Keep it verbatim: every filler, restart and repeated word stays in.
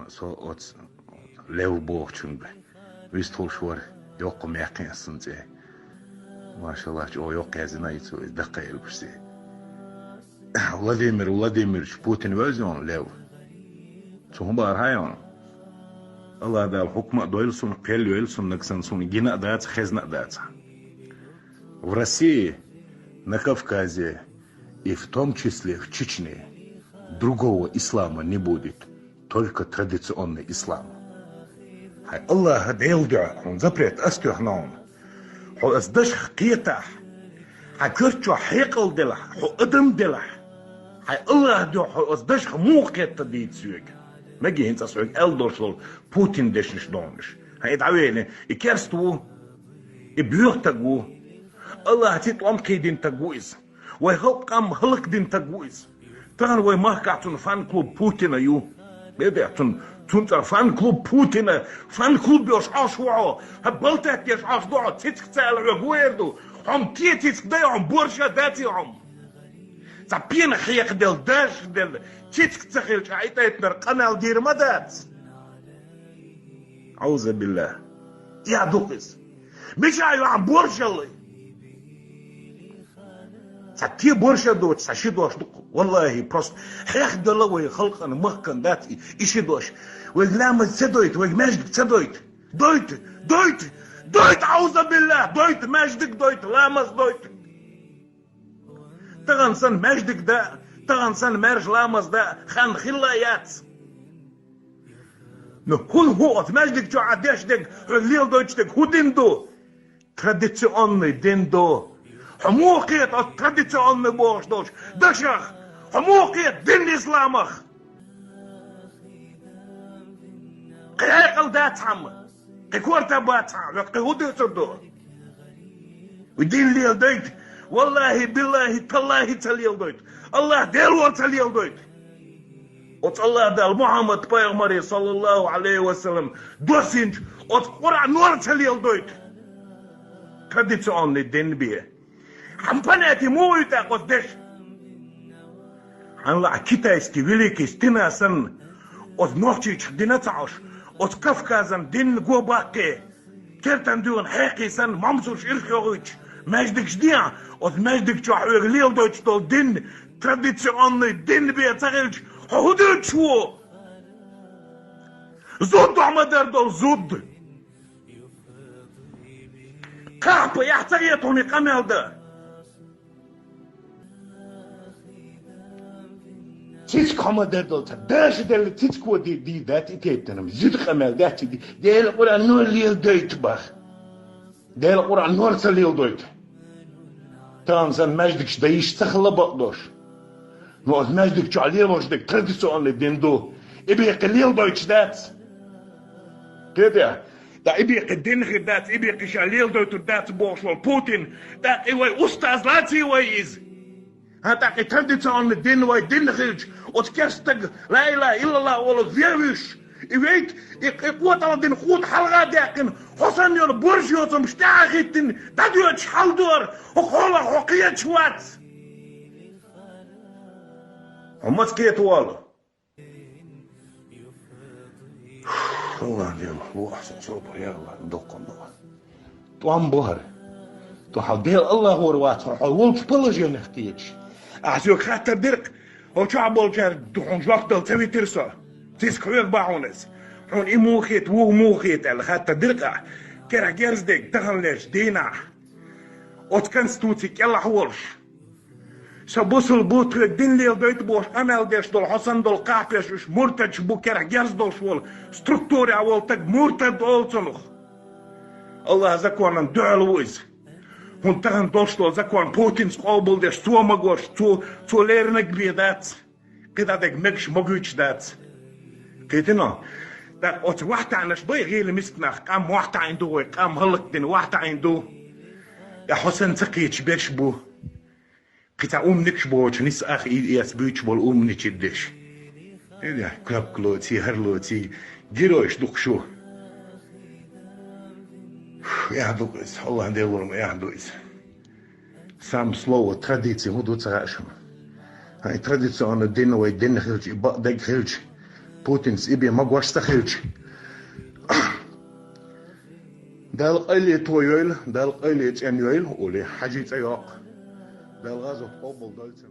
Со оцу Лев бохучуьнга вистхуш вара, йоккха мекхин сан цӀе. Машаллах, чӀогӀа йоккха яздина и цо, иза даккха элбаш цӀе. Владимир Владимирович Путин вевза йону Лев. Цу хӀун бара хьайона? Алла Дала хӀукма а дойла суна, кхел йойла суна, нагасан суна гина а дац, хезна а дац. В России, на Кавказе и в том числе в Чечне другого ислама не будет, только традиционный ислам. Хьай Аллаха Делан дуьхьа, хьуна запрет ас туьхна хьуна. Хьо ас дашах кхетахь, хьан коьрта чохь хьекъал делахь, хьо адам делахь, хьай Аллаха дуьхьа хьо ас дашах муха кхетта дийца соьга? Мега хӀинца ас хьоьга аьлла долуш долу Путин дешнаш догӀуш. Хьан и дӀавелла, и керста ву, и боьха таг ву. Аллаха ци тӀом кхийдина таг ву иза. Вай халкъ къам хӀаллакдина таг ву иза. Тахана вай махкахь цунна фан-клуб Путина ю. Бедехь цунна, цунна цӀа фан-клуб Путина, фан-клуб йолуш Ӏаш ву хьо, хьан балтат деш Ӏаш ду хьо, цицка ца аьлла хьоьга ву эр ду. Хьо-м те цицка дай хьо-м, борша даций хьо-м? Цхьа пена хьекхаделла, дашделла, цицка ца хилча, Ӏитайтнара къамел дийр ма дац. Аузубилла. Я дукха иза. Мича ю хьан боршалла? Цхьа те борша доцу, цхьа ши дош ду-кх. Валлахи, просто хьехделла вай халкъана, махкана дац и, и ши дош. Вайга ламаз ца дойту, вайга маьждиг ца дойту. Дойту, дойту, дойту, аузубилла, дойту, маьждиг дойту, ламаз дойту. Тахана санна маьждиг дан, тахана санна маьрша ламаз дан хан хилла яц. Ну, хӀун хӀу оцу маьждиг чохь а деш дерг, хьоьга леладойтуш дерг хӀун дин ду? Традиционный дин ду. Хьо муха кхета оцу традиционный бохуш долчу дашах? Хьо муха кхета дин исламах? Кхин хьекъал дац хьан-м? Кхин корта бац хьан, хьоьга кхин хӀун дуьйцур ду? Вай дин леладайта, валлахи, биллахи, таллахи, ца леладайта. Аллах Делора ца леладайта. Оцу Аллах Дала Мухьаммад пайхамаре, саллаллаху алейхи ва саллам, доссийначу оцу Къуръанора ца леладайта. Традиционный дин бе. Хьан понятие муха ю тӀаккха оцу дешан? Хьан лаьа китайский великий стена санна, оцу нохчийчух дина ца Ӏаш, оцу Кавказан дин го баккхий, кертан дуьйна хьекхий санна, мамсурш ирх йохуьйтуш, маьждигаш дехьа, оцу маьждиг чохь хьоьга леладойтуш долу дин, традиционный дин бен ца хилча, хьо хӀун дуьйцуш ву? Зудда хьо ма-дарра долу зудда! Кхахьпа, эхь ца хета хьуна и къамел дан? Цицка хьо ма-дарра долу, цхьа даша делла цицко ди-, дийр дац и тайпанам. Зуда къамел дац и ди-, Делан Къуръанора леладайта баха. Делан Къуръанора ца леладайта. Тахана санна маьждигаш дан йиш ца хилла бакъдош. Но оцу маьждиг чохь лелош дерг традиционный дин ду. И бен кхин леладойтуш дац. Кхетий? Ткъа и бен кхин дин хир дац, и бен кхин ша леладойтур дац бохуш волу Путин, тӀаккха и вай устаз лаций вай иза? ХӀан, тӀаккха и традиционный дин вай дин хилча, оцу керстаг ла илаха иллаллах олу вевуьш, и вейт, и, и къотӀалгӀа дина кхута хьалха а даьккхина, хьо санна йолу борша йоцурш тӀаьхьа хӀиттина, дӀадоьдуш хьал ду хӀара, хӀокху хьолах хьо кхеташ вац. Хьо маца кхета волу? Аллах, Дела, ву ахь сан собар, я Аллах, доккхун до. ТӀом бу хӀара. ТӀом хьал Дела Аллах вара вац хьо, хьо волчу положенех кхеташ. Ахь соьга хаттар дира-кх, хьо чохь болчара хьуна жоп дала ца витира со. Цицка хьоьга бан хьуна иза. Хьуна и муха хета, вуха муха хета аьлла хаттар дира-кх ахь. Керахь герз дерг таханлерчу дийнахь. Оцу конституци кӀелахь волуш. Со бусул бу, тхоьга дин леладайта бохуш къамел деш долу, хьо санна долу кхахьпеш уьш муртадаш бу, керахь герз долуш волу, структурехь волу таг муртад олу цунах. Аллаха законан дуьхьал ву иза. ХӀунда тахана долуш долу закон Путинца къобалдеш, цо магош, цо, цо леринарг бен дац. КхидӀа дерг мегаш могуьйтуш дац. Кхетино? ТӀаккха оцу вахтанаш бай гӀийла миска нах, къам вахтаийна ду вай, къам хӀаллакдина вахтаийна ду. ТӀаккха хьо санна ца кхеташ берш бу. Кхин цхьа умникаш бохучу ниса ах и эс буьйцуш болу умничий деш. Эля, кнопка лоций, хӀара лоций, геройш ду-кх шу. Эхь ду-кх иза, Аллах Делора ма эхь ду иза. Сам слово традиция хӀун ду ца хаьа шуна. Хьайн традиционно дин вай дин хилча, и бакъдерг хилча, Путинс и бе магош ца хилча. Дала къайле то йойла, Дала къайле цӀен йойла, оле хьажи цӀа йоккха. Дала гӀазот къобал дойла.